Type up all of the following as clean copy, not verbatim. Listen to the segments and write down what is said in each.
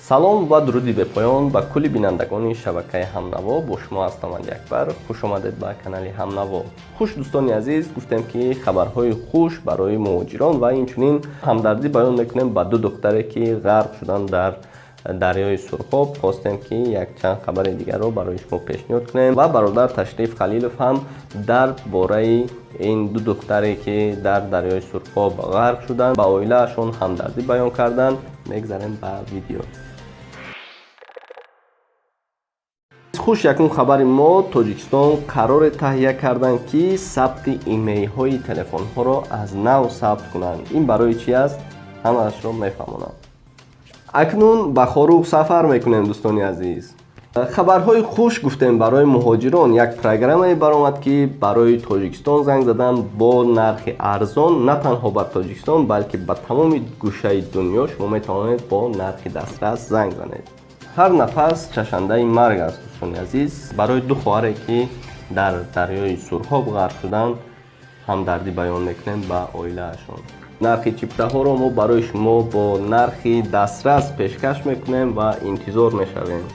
Салом ва дуруди бепоён ба кулли бинандагони шабакаи Ҳамнаво. Бо шумо ҳастам Алиакбар. Хуш омадед ба канали Ҳамнаво. Хуш, дӯстони азиз, гуфтем ки хабарҳои хуш барои муҳоҷирон ва инчунин ҳамдардӣ баён мекунем ба ду духтаре ки ғарқ шуданд дар дарёи Сурхоб. Хостем ки якчанд хабари дигарро барои шумо пешниҳод кунем ва бародар Ташриф Халилов ҳам дар бораи ин ду духтаре ки дар дарёи Сурхоб ғарқ шуданд ба оилаашон ҳамдардӣ баён карданд. Мегзарем ба видео. Хуш, якум хабари мо: Тоҷикистон қароре таҳия карданд, ки сабти имейлҳои телефонҳоро аз нав сабт кунанд. Ин барои чӣ аст, ҳамаашро мефаҳмонам. Акнун ба Хоруғ сафар мекунем, дӯстони азиз. Хабарҳои хуш гуфтем барои муҳоҷирон. Як программае баромад, ки барои Тоҷикистон занг задан бо нархи арзон на танҳо ба Тоҷикистон, балки ба тамоми гӯшаи дунё шумо метавонед бо нархи дастрас занг занед. Ҳар нафас чашандаи марг аст, дӯстони азиз. Барои ду хоҳаре ки дар дарёи Сурхоб ғарқ шуданд ҳамдардӣ баён мекунем ба оилаашон. Нархи чиптаҳоро мо барои шумо бо нархи дастрас пешкаш мекунем ва интизор мешавем.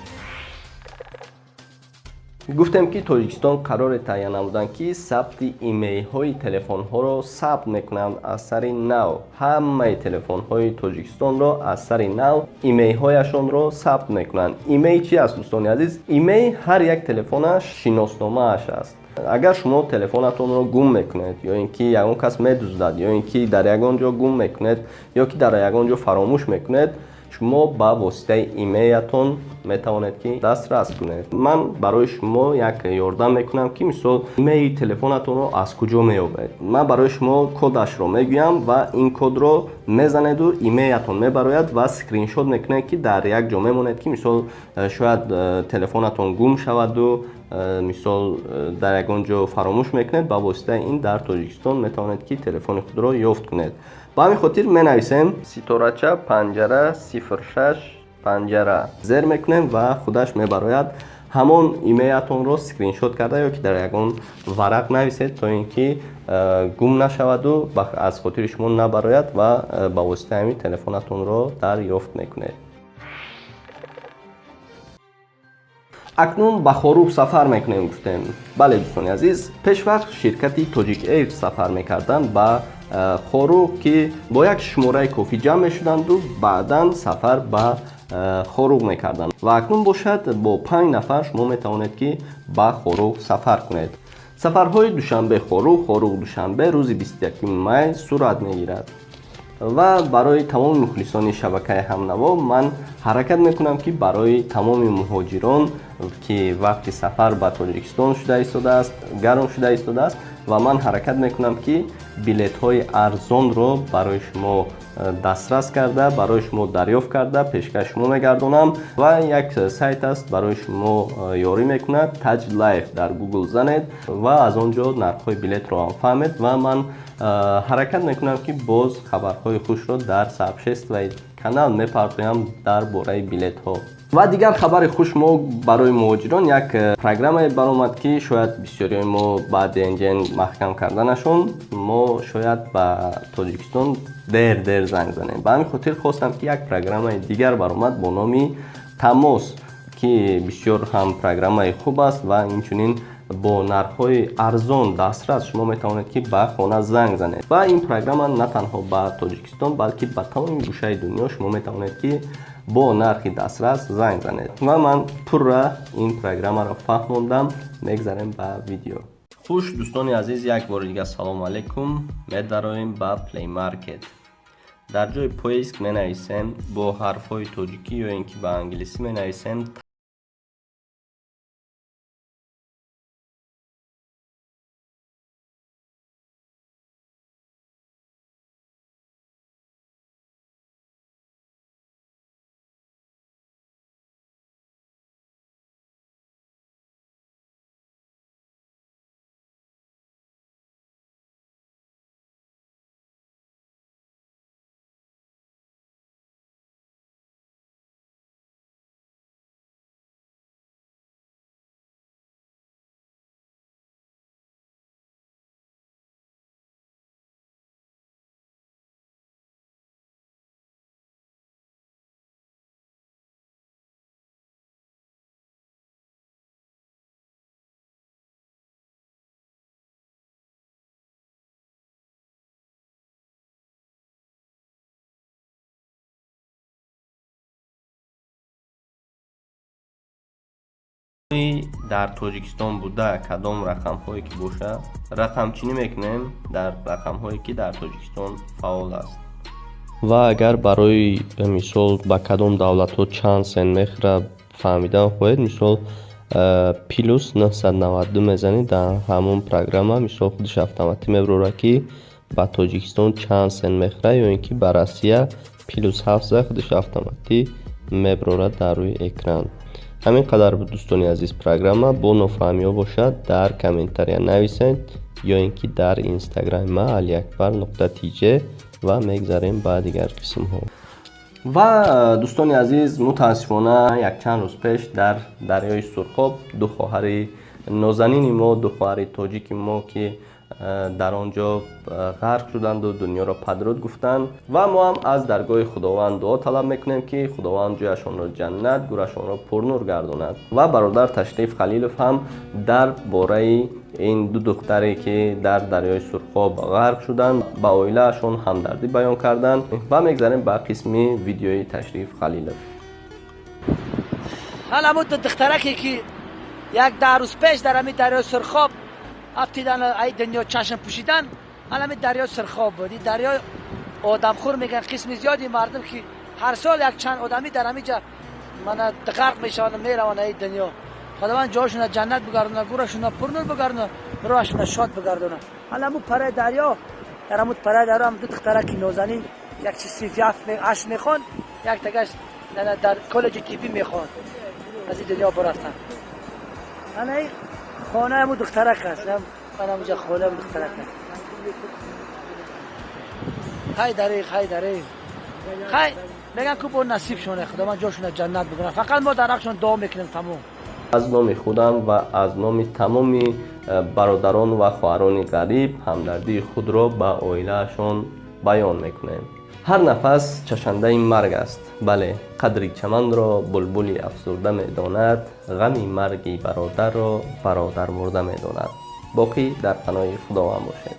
Гуфтем ки Тоҷикистон қароре таҳия намуданд, ки сабти имейлҳои телефонҳоро сабт мекунанд аз сари нав. Ҳамаи телефонҳои Тоҷикистонро аз сари нав имейлҳояшонро сабт мекунанд. Имейл чи аст, дӯстони азиз? Имейл ҳар як телефонаш шиносномааш аст. Агар шумо телефонатонро гум мекунед, ё ин ки ягон кас медуздад, ё ин ки дар ягон ҷо гум мекунед, ё ки дар ягон ҷо фаромӯш мекунед, шумо ба воситаи имейлатон метавонед ки дастрас кунед. Ман барои шумо як ёрдам мекунам, ки мисол имейли телефонатонро аз куҷо меёбед. Ман барои шумо кодашро мегӯям ва ин кодро мезанеду имейлатон мебарояд ва скриншот мекунед, ки дар як ҷо мемонед, ки мисол шояд телефонатон гум шаваду мисол дар ягон ҷо фаромӯш мекунед, ба воситаи ин дар Тоҷикистон метавонед ки телефони худро ёфт кунед. Ба ҳамин хотир менависем ситорача панҷара сифр шаш панҷара, зер мекунем ва худаш мебарояд. Ҳамон имейлатонро скриншот карда ё ки дар ягон варақ нависед, то ин ки гум нашаваду аз хотири шумо набарояд ва ба воситаи ҳамин телефонатонро дарёфт мекунед. Акнун ба Хоруғ сафар мекунем, гуфтем. Бале, дӯстони азиз, пешвақт ширкати Тоҷик Эйр сафар мекарданд ба Хоруғ, ки бо як шумораи кофӣ ҷамъ мешуданду баъдан сафар ба Хоруғ мекарданд. Ва акнун бошад, бо 5 нафар шумо метавонед ки ба Хоруғ сафар кунед. Сафарҳои Душанбе Хоруғ, Хоруғ Душанбе рӯзи 21 май сурат мегирад. Ва барои тамоми мухлисони шабакаи Ҳамнаво ман ҳаракат мекунам, ки барои тамоми муҳоҷирон, ки вақти сафар ба Тоҷикистон шуда истодааст, гарм шуда истодааст, ва ман ҳаракат мекунам, ки билетҳои арзонро барои шумо дастрас карда, барои шумо дарёфт карда пешкаш шумо мегардонам. Ва як сайт аст, барои шумо ёрӣ мекунад, Taj Life, дар Google занед ва аз он ҷо нархҳои билетро ҳам фаҳмед. Ва ман ҳаракат мекунам, ки боз хабарҳои хушро дар сообществои канал мепартоям дар бораи билетҳо. Ва дигар хабари хуш мо барои муҳоҷирон: як программае баромад, ки шояд бисёриҳои мо баъди НГН маҳкам карданашон мо шояд ба Тоҷикистон дер дер занг занем. Ба ҳамин хотир хостам, ки як программаи дигар баромад бо номи Тамос, ки бисёр ҳам программаи хуб аст ва инчунин бо нархҳои арзон дастрас шумо метавонед ки ба хона занг занед. Ва ин программа на танҳо ба Тоҷикистон, балки ба тамоми гӯшаи дунё шумо метавонед ки бо нархи дастрас занг занед. Ва ман пурра ин программаро фаҳмондам. Мегзарем ба видео. Хуш, дӯстони азиз, як бори дигар салому алайкум. Медароем ба Play Market. Дар ҷои поиск менависем бо ҳарфҳои тоҷикӣ ё ин ки ба англисӣ менависем. Дар Тоҷикистон буда кадом рақамҳое ки бошад, рақамчинӣ мекунем дар рақамҳое ки дар Тоҷикистон фаъол аст. Ва агар барои мисол ба кадом давлатҳо чанд сент мехӯрад фаҳмидан хоҳед, мисол плюс 992 мезанед дар ҳамон программа, мисол худаш автоматӣ мебарорад, ки ба Тоҷикистон чанд сент мехӯрад, ё ин ки ба Россия плюс 7 зад, худаш автоматӣ мебарорад дар рӯи экран. Ҳамин қадар буд, дӯстони азиз, программа. Бо нофаҳмиҳо бошад, дар комментария нависед ё ин ки дар инстаграми ма aliakbar.tj ва мегзарем ба дигар қисмҳо. Ва дӯстони азиз, мутаассифона, якчанд рӯз пеш дар дарёи Сурхоб ду хоҳари нозанини мо, ду хоҳари тоҷики мо, ки дар он ҷо ғарқ шуданду дунёро падруд гуфтанд. Ва мо ҳам аз даргоҳи Худованд дуо талаб мекунем, ки Худованд ҷояшонро ҷаннат, гӯрашонро пурнур гардонад. Ва бародар Ташриф Халилов ҳам дар бораи ин ду духтаре, ки дар дарёи Сурхоб ғарқ шуданд, ба оилаашон ҳамдардӣ баён карданд. Ва мегзарем ба қисми видеои Ташриф Халилов. Ҳамун духтараке, ки як 10 рӯз пеш дар ҳамин дарёи Сурхоб афтидан, ай дунё чашм пӯшидан, ҳамин дарёи Сурхоб буд. Ин дарёи одамхӯр мегӯянд қисми зиёди мардум, ки ҳар сол як чанд одамӣ дар ҳамин ҷа мана ғарқ мешаванд, мераванд ай дунё. Худованд ҷояшона ҷаннат бигардона, гӯрашона пурнур бигардона, роҳашона шод бигардона. Ҳала ҳамун параи дарё, дар ҳамун параи дарё ҳам ду духтараки нозанин, як чи синфи ҳашт мехонд, як тагаш дар коллеҷи тиббӣ мехонд, аз ин дунё бурафтанд. Ана хонаи ҳамун духтарак аст, ана ҳамунҷа хонаи ҳамун духтарак аст. Хай дареғ, хай дареғ, хай мегӯям, ку бо насибшоне, Худованд ҷошона ҷаннат бикунад. Фақат мо дар ҳақшон дуо мекунем, тамом. Аз номи худам ва аз номи тамоми бародарон ва хоҳарони ғариб ҳамдардии худро ба оилаашон баён мекунем. Ҳар нафас чашандаи марг аст. Бале, қадри чаманро булбули афсурда медонад, ғами марги бародарро бародармурда медонад. Боқӣ дар паноҳи Худованд бошед.